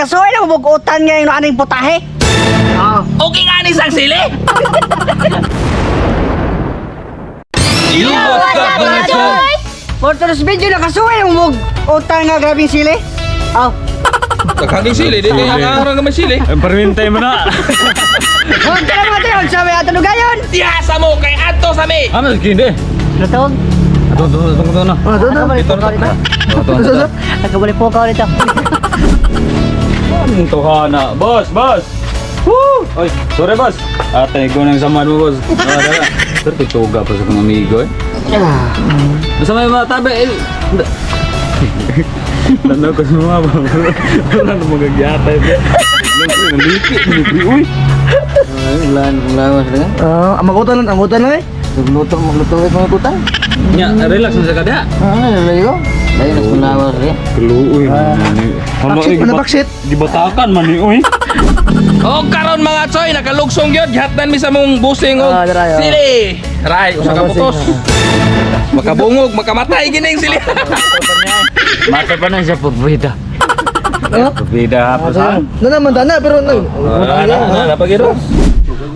Nakasuway na mabugutan ngayon no aning putahe. Oh. Okay nga ni sang sili. Yo, what's up, mga choy? For today's video, nakasuway na mabugutan nga grabing sili. Oh. Daghang sili, dili ang arang naman sili. Ang parmintay mo na. Huwag ka na mga tayo, sabi ato nugayon. Diha sa mo kay adto sa mi. Ano kindi? Lutong. Ato ato ato ato na. Ah, doon na. Ito na. Ato ato. Nagkabalik po ka ulit. Anong tuhana? Boss, boss. Woo! Oy, sorry boss. Ate, ikaw nang samahan mo, boss. Ah, dala. Pero tutuga pa sa kong amigo eh. Basta may mga tabi eh. Tanaw ko sa mga ba. Wala na magagyatay. Nalipi, nalipi, uy. Wala wala sila. Ah, ang magutan lang, ang magutan lang eh. Magluto, magluto ulit mga kutang. Nya, relax na sa kada. Ah, lalayo ko. Layo na sulawa sila. Kaluoy. Baksit, ano baksit? Gibatakan man ni uy. O karon mga choy, nakalugsong gyud gihatnan mi sa mong busing og Ah, daray, oh. sili. Ray, usa ka butos. Makabungog, makamatay gining sili. Mata pa na siya pabida. Pabida pa sa. Na naman dana pero no. Na pagiro.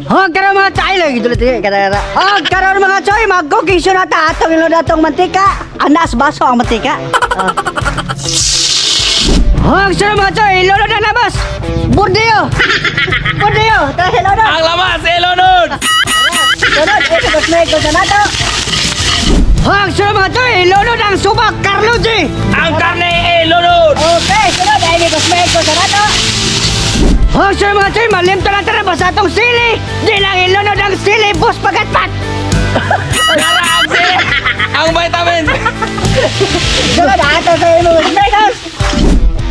Huwag ka mga choy lagi dulu tiga kata kata. Huwag ka mga choy, mag-cooking show na ta atong ilo datong mantika. Anas baso ang mantika. Ah. Huwag siya mga choy, ilolo na labas. Bordeo. Bordeo, tara ilolo. Ang lamas elonod. Sunod, ito cosmetic sa nato. Huwag siya mga choy, ilolo ng subak Carlo G. Ang karne elonod. Okay, sunod ay may cosmetic sa nato. Huwag siya mga choy, malimto lang tara basta atong sili. Di lang ilunod ang sili, bus pagatpat. Dara ang sili. Ang vitamins. Sunod, ato sa imong cosmetics.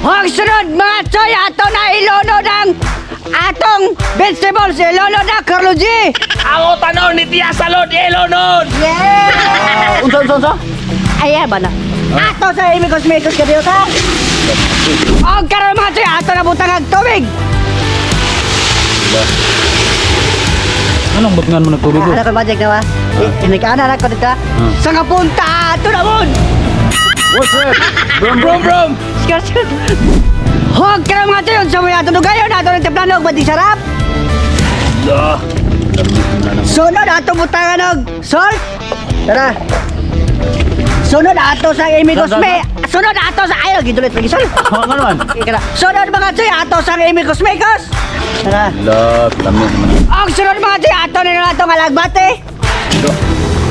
Huwag sunod mga choy, ato na ilunod ang atong vegetables, ilunod na Carlo G. Ang utanon ni Tia Salod elonod. Yeah! Unsa unsa unsa? Ayan ba na? Ato sa imong cosmetics ka ta. Og karon mga choy, ato na butang ang tubig. Anong batngan mo nagtubig? Ano ko magic na ba? Inikana na ko dito. Sa nga punta, ato na mon. What's up? Brum brum brum. Skar skar. Huwag karon mga choy, unsa may ato dugayon, ato ng tiplano og bading sarap. Sunod ato butangan og salt. Tara. Sunod ato sa Amy Cosme. Sunod ato sa ayo gidulit lagi sol. Ano naman? Ikala. Sunod mga choy ato sa Amy Cosmecos. Tara. Love, lamig naman. Og sunod mga choy ato na atong alagbate.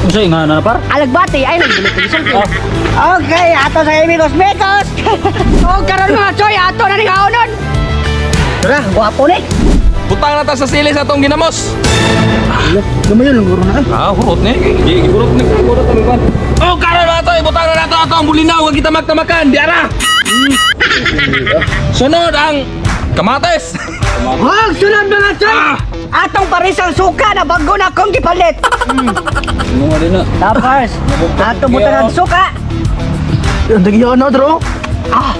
Unsa nga na par? Alagbate ay lagi gidulit lagi sol. Okay, ato sa Amy Cosmecos. Og karon mga choy ato na ning haonon. Tara, gwapo ni. Butang na ta sa sili sa atong ginamos. Gamay yun, guro na. Ah, hurot ni. Gi hurot ni, hurot ni kan. Oh, karon mga choy, butang na nato atong bulinaw nga kita magtamakan. Diara. Sunod ang kamatis. Og sunod mga choy. Atong parisang suka na bago na akong gipalit. Ano nga din na? Tapos, ato butang ang suka. Ang dagihan na dro. Ah!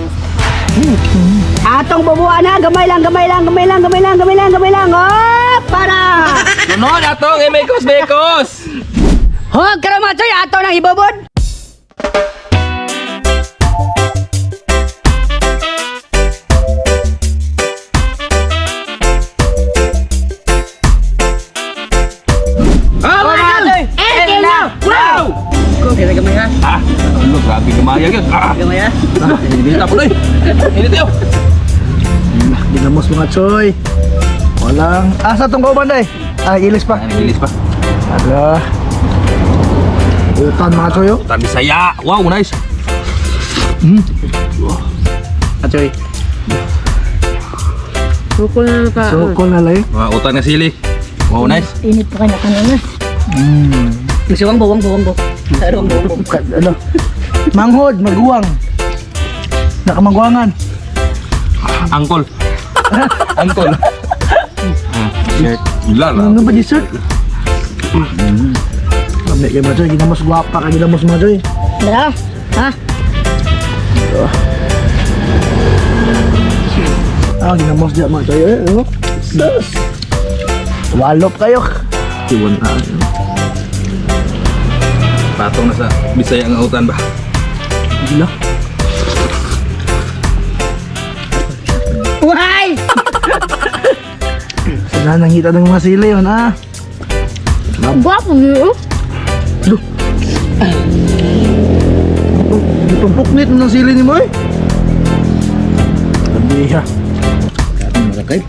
Atong bubuan na, gamay lang, gamay lang, gamay lang, gamay lang, gamay lang, gamay lang. Oh, para! Sunod atong emekos bekos. Huwag ka naman, choy, ato nang ibubod. Ah, Michael! Eh, na! Wow! Gamay, gamay ha. Ah, ano, grabe gamaya yun. Ah, Gamay ha. hindi na po Ini tayo. Ginamos mga choy. Walang ah sa tong kauban day. Ah, ilis pa. Gilis pa. Ala. Utan mga choy oh. Utan Bisaya. Wow, nice. Ah, choy. Sukol na ka. Sukol na lay. Mga utan nga sili. Wow, nice. Init pa kanya kanina. Siwang bo, wang bo, wang bo. Wang bo, wang bo. Ano? Manghod, maguwang. Nakamangguangan. Angkol. Angkol. Shirt. Gila Ano ba dessert? Kami kay mga choy, ginamos gwapa ka ginamos mga choy. Dara. Ha? Ah, ginamos diya mga choy. Eh, oh. Sus. Walop kayo. Iwan na. Patong na sa Bisaya nga utan ba? Gila. Why? Sila nangita ng mga sili yun ah. Gwapo niyo. Tumpuknit mo ng sili ni mo eh. Sabi ha. Malakay.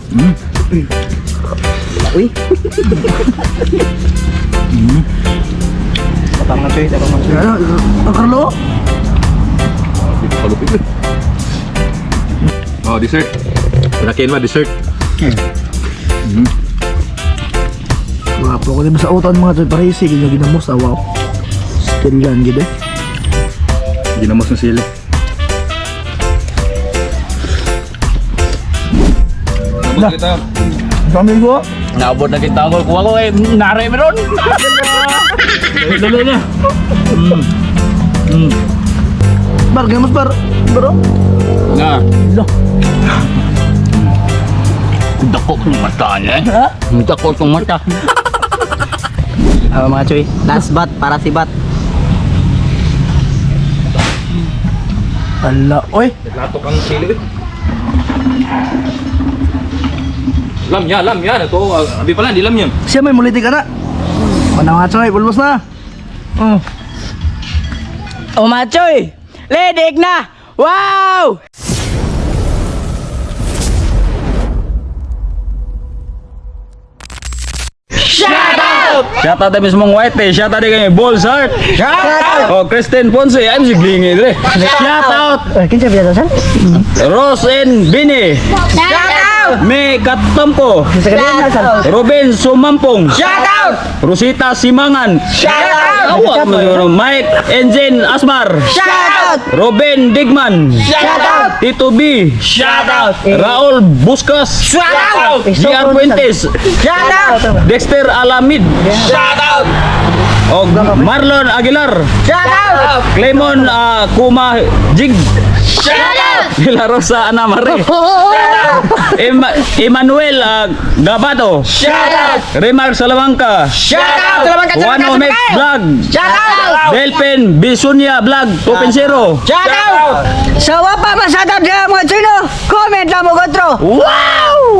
Uy. Tapang na choy, tapang na choy. Ano, ang Carlo? Palupit eh. Oh, dessert. Pinakin ba dessert? Wapo ko diba sa utan mga choy, parisi, ganyan ginamos, ah, wow. Still yan, gid eh. Ginamos ng sili. Nabot kita. Dami ko. Naabot na kita ko. Kuha ko eh. Nare meron. Dali na. Bar, ginamos bar. Bro. Na. Lo. Dako kong mata niya eh. Ha? Dako kong mata. Oh, mga choy. Last bat para si bat. Ala, oy. Naglatok ang sili eh. Lam ya, lam ya. Ito, abi pala, di lam yan. Siya may muliti ka na. Mana mga choy, pulbos na. Oh. O machoy, lidik na! Wow! Shout out mismong White eh. Shout out din kay Balls Heart. Shout out. Oh, Kristen Ponce. I'm si Glingi dre. Shout out. Eh, kinsa biya to, sir? Rose and Bini. Shout out! May Katampo. Sa kanila, sir. Ruben Sumampong. Shout out! Rosita Simangan. Shout out! Awa mo siguro. Mike Engine Asmar. Shout out! Ruben Digman. Shout out! Tito B. Shout out. Raul Buscas. Shout out! GR Fuentes. Shout out! Dexter Alamid. Shout out! Og Marlon Aguilar. Shout out! Clemon Kuma Jig. Shout out! De La Rosa Ana Marie. Emmanuel Gabato. Shout out! Remar Salamanca. Shout out! Salamat ka, Juan salamat Omek ka! Vlog. Shout out! Delphin Bisunya Vlog 2.0. Shout out! Sa wapa masyadong mga chino, comment lang mo kontro. Wow!